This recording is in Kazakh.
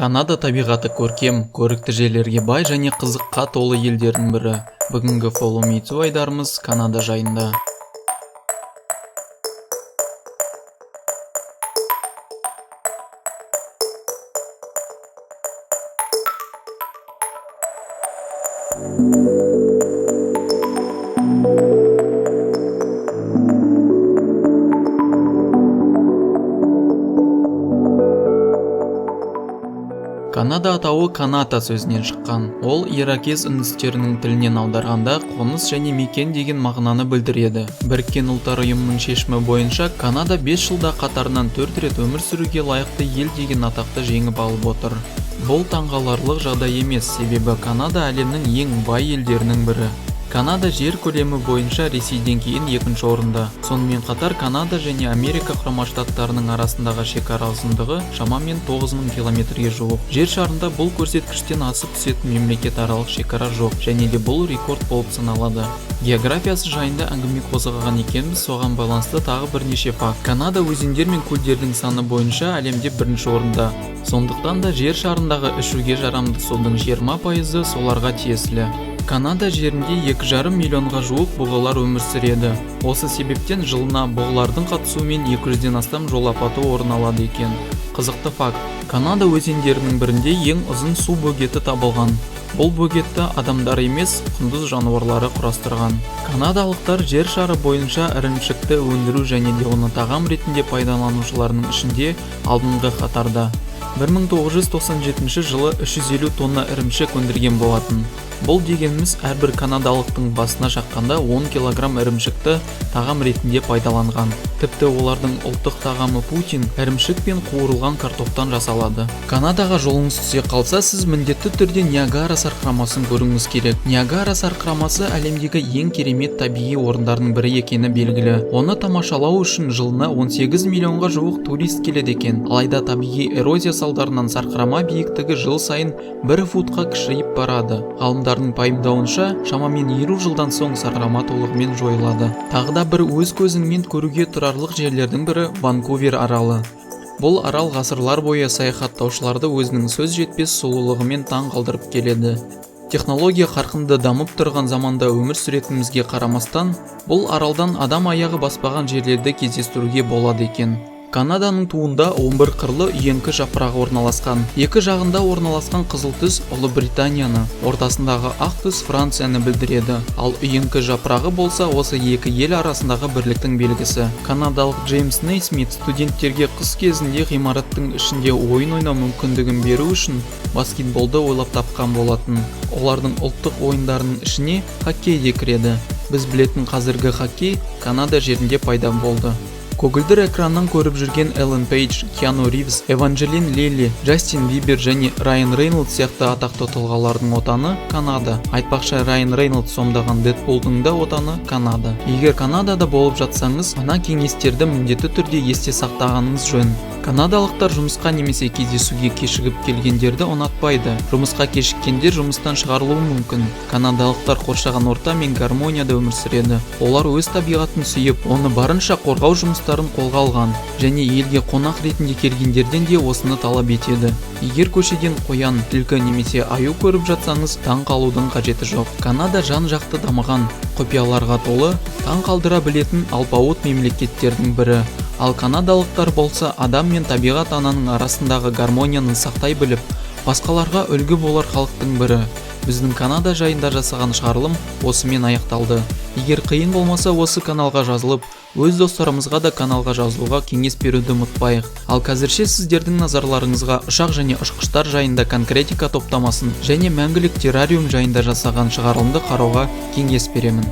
Канада табиғаты көркем, көрікті жерлерге бай және қызыққа толы елдердің бірі. Бүгінгі Follow Me To айдарымыз Канада жайында. Канада атауы Каната сөзінен шыққан. Ол ирокез үндістерінің тілінен аударғанда қоныс және мекен деген мағынаны білдіреді. Біріккен Ұлттар Ұйымының шешімі бойынша Канада 5 жылда қатарынан 4 рет өмір сүруге лайықты ел деген атақты жеңіп алып отыр. Бұл таңғаларлық жағдай емес, себебі Канада әлемнің ең бай елдерінің бірі. Канада жер көлемі бойынша Ресейден кейін екінші орында. Сонымен қатар Канада және Америка Құрама Штаттарының арасындағы шекара ұзындығы шамамен 9000 километрге жуық. Жер шарында бұл көрсеткіштен асып түсетін мемлекетаралық шекара жоқ, және де бұл рекорд болып саналады. Географиясы жайында әңгіме қозғаған екенбіз, соған байланысты тағы бірнеше факт. Канада өзендер мен көлдердің саны бойынша әлемде бірінші орында. Сондықтан да жер шарындағы ішуге жарамды судың 20% соларға тиесілі. Канада жерінде 2,5 миллионға жуық бұғылар өмір сүреді. Осы себептен жылына бұғылардың қатысуымен 200-ден астам жол апаты орын алады екен. Қызықты факт. Канада өзендерінің бірінде ең ұзын су бөгеті табылған. Бұл бөгетті адамдар емес, құндыз жануарлары құрастырған. Канадалықтар жер шары бойынша ірімшікті өндіру және де оны тағам ретінде пайдаланушыларының ішінде алдыңғы қатарда. 1997 жылы 350 тонна ірімшік өндірген болатын. Бұл дегеніміз әрбір канадалықтың басына шаққанда 10 килограмм ірімшікті тағам ретінде пайдаланған. Тіпті олардың ұлттық тағамы путин ірімшік пен қуырылған картоптан жасалады. Канадаға жолыңыз түсе қалса, сіз міндетті түрде Ниагара сарқырамасын көруіңіз керек. Ниагара сарқырамасы әлемдегі ең керемет табиғи орындардың бірі екені белгілі. Оны тамашалау үшін жылына 18 миллионға жуық турист келеді екен. Алайда табиғи эрозия салдарынан сарқырама биіктігі жыл сайын 1 футқа кішірейіп барады. Ғалымдардың пайымдауынша, шамамен 50 жылдан соң сарқырама толығымен жойылады. Тағы да бір өз көзіңмен көруге тұрарлық жерлердің бірі Ванкувер аралы. Бұл арал ғасырлар бойы саяхаттаушыларды өзінің сөз жетпес сұлулығымен таң қалдырып келеді. Технология қарқынды дамып тұрған заманда өмір сүретінімізге қарамастан, бұл аралдан адам аяғы баспаған жерлерді кездестіруге болады екен. Канаданың туында 11 қырлы үйеңкі жапырағы орналасқан. Екі жағында орналасқан қызыл түс Ұлыбританияны, ортасындағы ақ түс Францияны білдіреді. Ал үйеңкі жапырағы болса осы екі ел арасындағы бірліктің белгісі. Канадалық Джеймс Нейсмит студенттерге қыс кезінде ғимараттың ішінде ойын ойнау мүмкіндігін беру үшін баскетболды ойлап тапқан болатын. Олардың ұлттық ойындарының ішіне хоккей де кіреді. Біз білетін қазіргі хоккей Канада жерінде пайда болды. Көгілдір экраннан көріп жүрген Эллен Пейдж, Киану Ривз, Эванджелин Лили, Джастин Бибер және Райан Рейнольдс сияқты атақты тұлғалардың отаны Канада. Айтпақшы, Райан Рейнольдс сомдаған Дэдпулдың да отаны Канада. Егер Канадада болып жатсаңыз, мына кеңестерді міндетті түрде есте сақтағаныңыз жөн. Канадалықтар жұмысқа немесе кездесуге кешігіп келгендерді ұнатпайды. Жұмысқа кешіккендер жұмыстан шығарылуы мүмкін. Канадалықтар қоршаған орта мен гармонияда өмір сүреді. Олар өз табиғатын сүйіп, оны барынша қорғау жұмыстарын қолға алған және елге қонақ ретінде келгендерден де осыны талап етеді. Егер көшеден қоян, түлкі немесе аю көріп жатсаңыз, таң қалудың қажеті жоқ. Канада жан-жақты дамыған, құпияларға толы, таң қалдыра білетін алпауыт мемлекеттердің бірі. Ал канадалықтар болса, адам мен табиғат ананың арасындағы гармонияны сақтай біліп, басқаларға үлгі болар халықтың бірі. Біздің Канада жайында жасаған шығарылым осымен аяқталды. Егер қиын болмаса, осы каналға жазылып, өз достарымызға да каналға жазылуға кеңес беруді ұмытпайық. Ал қазірше сіздердің назарларыңызға ұшақ және ұшқыштар жайында конкретика топтамасын және мәңгілік террариум жайында жасаған шығарылымды қарауға кеңес беремін.